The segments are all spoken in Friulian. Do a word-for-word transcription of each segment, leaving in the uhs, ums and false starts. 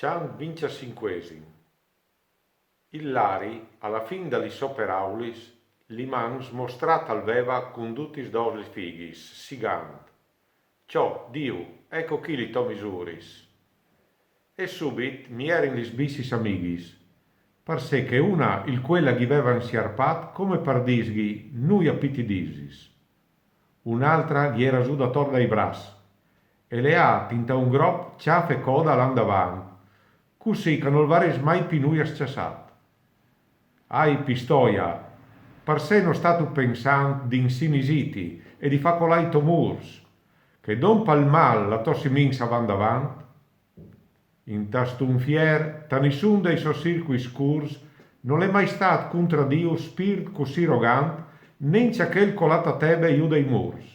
Cjant vincjecincuesin. Il Lari, a la fin da lis sô peraulis, li mans mostrât al veva cun dutis dôs lis fighis, sigant: «Ciò, Diu, eco chi li tô misuris.» E subit mi jerin lis bissis amighis, parcè che una il cuel a ghi veva insiarpât come par dîsghi: «Nuia pi ti disis.» Un'altra ghi jera zût ator dai braçs, e leât inta un grop cjâf e coda a lâ indavant, cussì che nol varès mai pi nuia scjassât. «Ahi, Pistoia, parcè no stâstu pensant di insinisîti e di fâ colâ i to mûrs, che don pal mâl la tô simins a va indavant?» Inta stu infier, ta nissun dai sô circuis scûrs, nol è mai stât cuntra Diu spirt cussì rogant, nencja chel colât a tebe jù dai mûrs.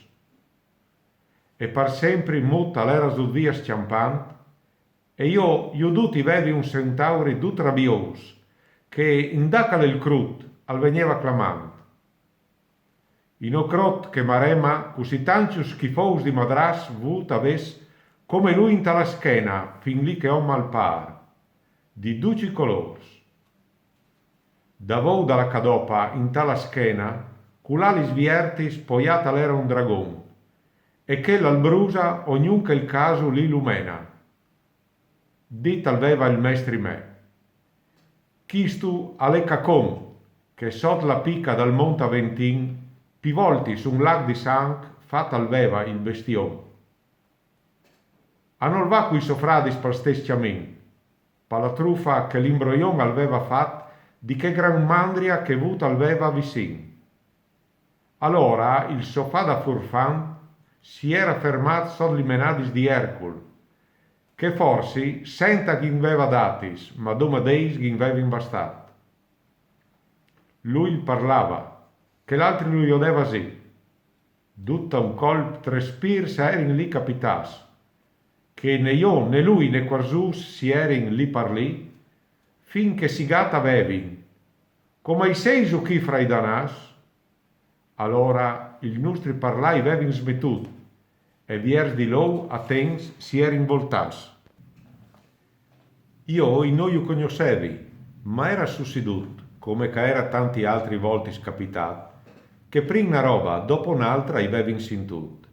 E par sempri mût al era zût via scjampant, e jo jodût i vevi un centauri dut rabiôs, che, indà che al è il crut, al vegneva clamant. I no crôt che Marema cussì tancjus schifous di madraçs vût a vès come lui inta la schena, fin li che om al pâr, di ducj i colôrs. Davou da la cadopa, inta la schena, culà lis viertis, poiât al era un dragon, e chel al brusa ognun che il casu li lu mena. Dit al veva il mestri me: «Chistu al è Cacon, che sot la pica dal mont Aventin, pi voltis un lagh di sanc fat al veva il bestion. A nol va cui so fradis pal stes cjamin, pa la trufa che l'imbrojon al veva fat di che gran mandria che vût al veva visin.» Alora il so fada furfant si era fermât sot li menadis di Ercul, che forsi senta ghin veva datis, ma doma deis ghin vevin bastât. Lui il parlava, che l'altri lu jodeva zî. Dut a un colp trê spirs a erin li capitâts, che né jo né lui né cuarzûs si erin li par li, fin che sigât a vevin: «Coma i sêso chi fraidanâts?» Alora il nustri parlâ i vevin smetût, e viers di lou atents si erin voltâts. Jo i no ju cognossevi, ma era sucedût, come che a era tanti altri voltis capitât, che prin na roba, dopo n'altra i vevin sintût.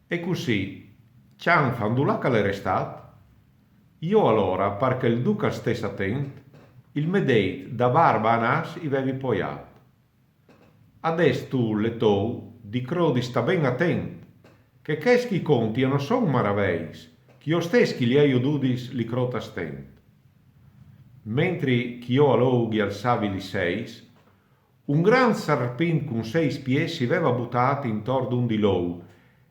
E cussì, cjanf, indulà che al è restât? Jo alora, par che il duca al stes atent, il me deit da barba a nas i vevi poiât. Adès tu, letou, di crodi stâ ben atent, che chês ch'i conti a no son maraveis, che jo stes ch'i li ai jodudis li crôt a stent. Mentri ch'i jo a lou ghi alsavi li seis, un grant sarpint cun seis piês si veva butât intor d'un di lou,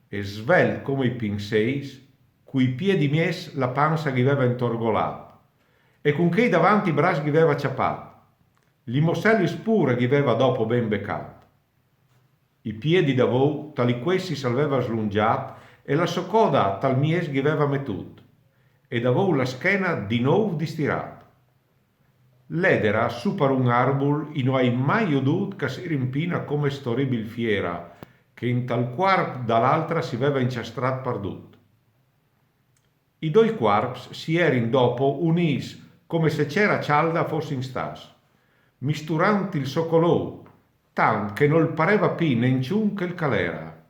e svelt come i pinseis, cui piê di mieç la pansa ghi veva intorgolât, e cun chei davanti i braçs ghi veva cjapât. Li mosselis pure ghi veva dopo ben becât. I piê di davou ta li cuessis al veva slungjât e la so coda tal mieç ghi veva metût, e davou la schena di nouf distirât. Leder sù par un arbul i no ai mai jodût che si rimpina come st'oribil fiera, che intal cuarp da l'altra si veva incjastrât pardut. I doi cuarps si erin dopo unîts come se cera cjalda a fossin stâts, misturant il so colou, tant che nol pareva pi nencjun chel ch'al era,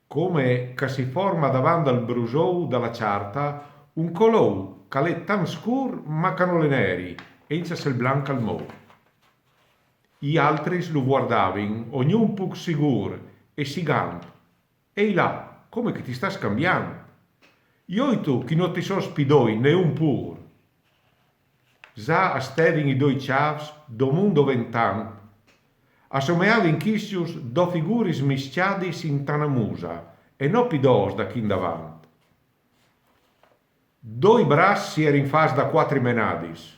come ch'a si forma davant dal brusou da la cjarta un colou ch'al è tant scûr ma ch'a nol è neri, encja se il blanc al mou. I altris lu vuardavin, ognun puc sigûr, e sigant: «Ei là, come che ti stâs cambiant! Joi tu ch'i no ti sos pi doi, né un pûr!» Za a stevin i doi cjâfs, domun doventant, a someavin chiscjus do figuris miscjadis inta na musa, e no pi dôs da chi indavant. Doi braçs si erin fats da cuatri menadis,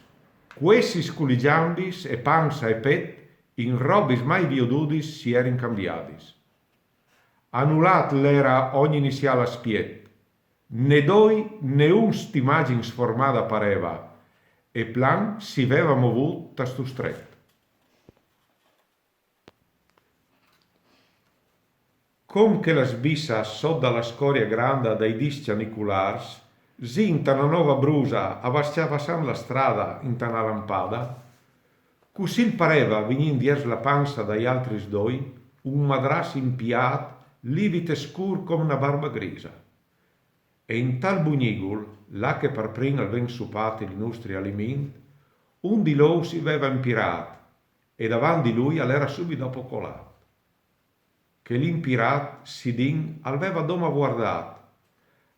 cuessis cu li gjambis e pansa e pet in robis mai viodudis si erin cambiadis. Anulât l'era ogni iniziâl a spiet, né doi né un st'imagjin sformada pareva, e plan si veva movût ta stu stret. Com che la sbissa sot da la scoria granda dai discjaniculârs, Zint a na nova brusa a va s-cjavassant la strada inta na lampada, cussì al pareva, vignint viers la pansa dai altris doi, un madrass impiât, livit e scûr com na barba grisa. E intal bugnigul, là che par prin al ven supât il nustri alimint, un di lou si veva impirât, e davant di lui al era subit dopo colât. Chel impirât, sidin, al veva doma vuardât,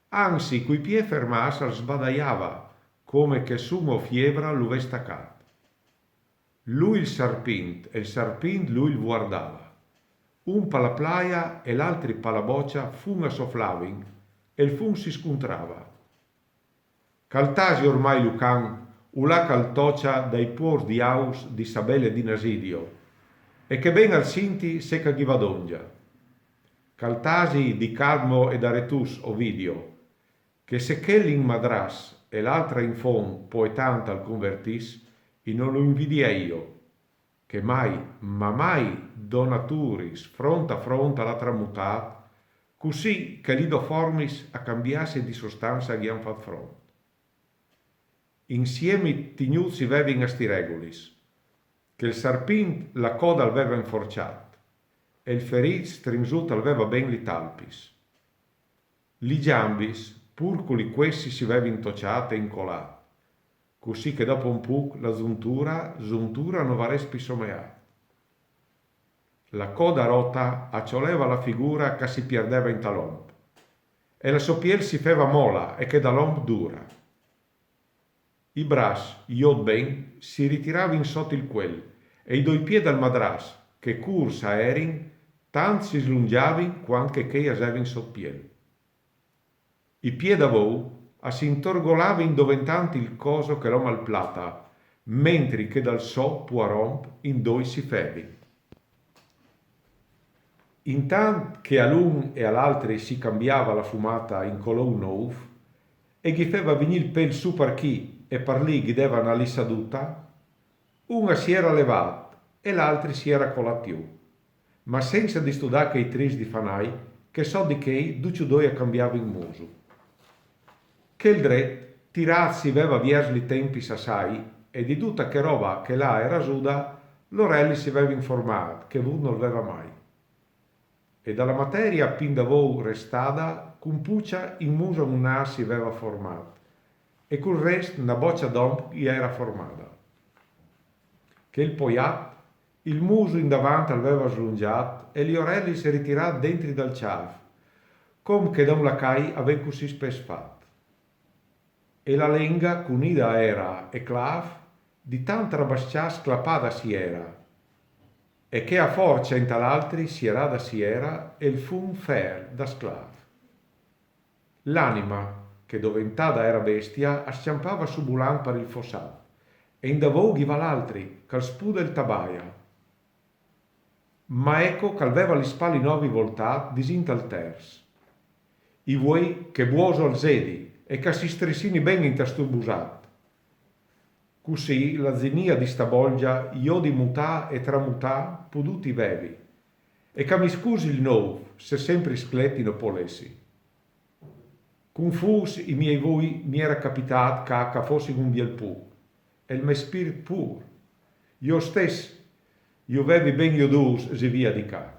anzi, cui piè fermâts al sbadaiava, come che sun o fievra lu ves tacât. Lui il sarpint, e il sarpint lui il vuardava. Un pa la plaia e l'altri pa la bocia fum a soflavin, e il fum si scuntrava. Ch'al tasi ormai lu can, ulà ch'al tocia dai puors diaus di Sabele di Nasidio, e che ben al sinti se ch'a ghi va dongja. Ch'al tasi di Cadmo e d'Aretus, Ovidio, che se chel in madrass e l'altra in fon poetant al convertiss, i no lu invidia io, che mai, ma mai, donaturis front a front al à tramutât, cussì che li do formis a cambiassi di sostansa ghi àn fat front. Insiemi tignût si vevin a sti regulis, che il sarpint la coda al veva inforcjât, e il ferît strinzût al veva ben li talpis. Li gjambis, pur cu li cuessi si vevin tocjât e incolât, cussì che dopo un puc la zuntura, zuntura no varès pi someât. La coda rota a cjoleva la figura ch'a si pierdeva intal omp, e la so piel si feva mola e chê dal omp dura. I brass, jot ben, si ritiravin sot il cuel, e i doi piè dal madrass, che cûrs a erin, tant si slungjavin cuant che chei a zevin sot piel. I piè davou a si intorgolavin doventant il coso che l'om al plata, mentri che dal so puar omp in doi si fevin. Intant che a l'un e a l'altri si cambiava la fumata in colou nouf, e ghi feva vignî il pêl sù par chi e par li ghi deva na lissaduta, un a si era levât e l'altri si era colât jù, ma sensa distudâ chei tris di fanai, che sot di chei ducj doi a cambiavin musu. Chel dret, tirât si veva viers li tempis assai, e di duta chê roba che là era suda, l'oreli si vevin formât, che vût nol veva mai. E da la materia pi indavou restada, cun pucia in musu un nâs si veva formât, e cul rest na bocia d'omp i era formada. Chel poiât, il musu indavant al veva slungjât e li orelis ritirât dentri dal cjâf, com che da un lacai a ven cussì spes fat. E la lenga cunida era e claf, di tant rabascjâ sclapada si era, e chea forcia intal altri sierada si era, e il fum fer da sclâf. L'anima, che doventada era bestia, a scjampava subulant par il fossât, e indavou ghi va l'altri, ch'al spuda e il tabaia. Ma eco ch'al veva li spali novi voltât, disint al ters: I vuei che buoso al zedi, e ch'a si strissini ben inta stu busât. Cussì la zinia di sta bolgia jodi mutâ e tramutâ pudût i vevi, e ch'a mi scusi il nouf se sempri sclet i no pol essi. Cunfûs i miei vui mi era capitât ca ch'a fossin un biel puc, e il me spirt pûr. Jo stes ju vevi ben jodûts zi via di ca.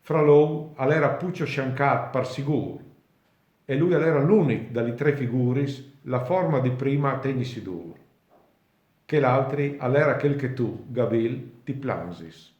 Fra lou al era Pucio sciancât par sigûr, e lui al era l'unic da li trê figuris la forma di prima a tegnissi dûr. Chel altri al era chel che tu, Gabil, ti planzis.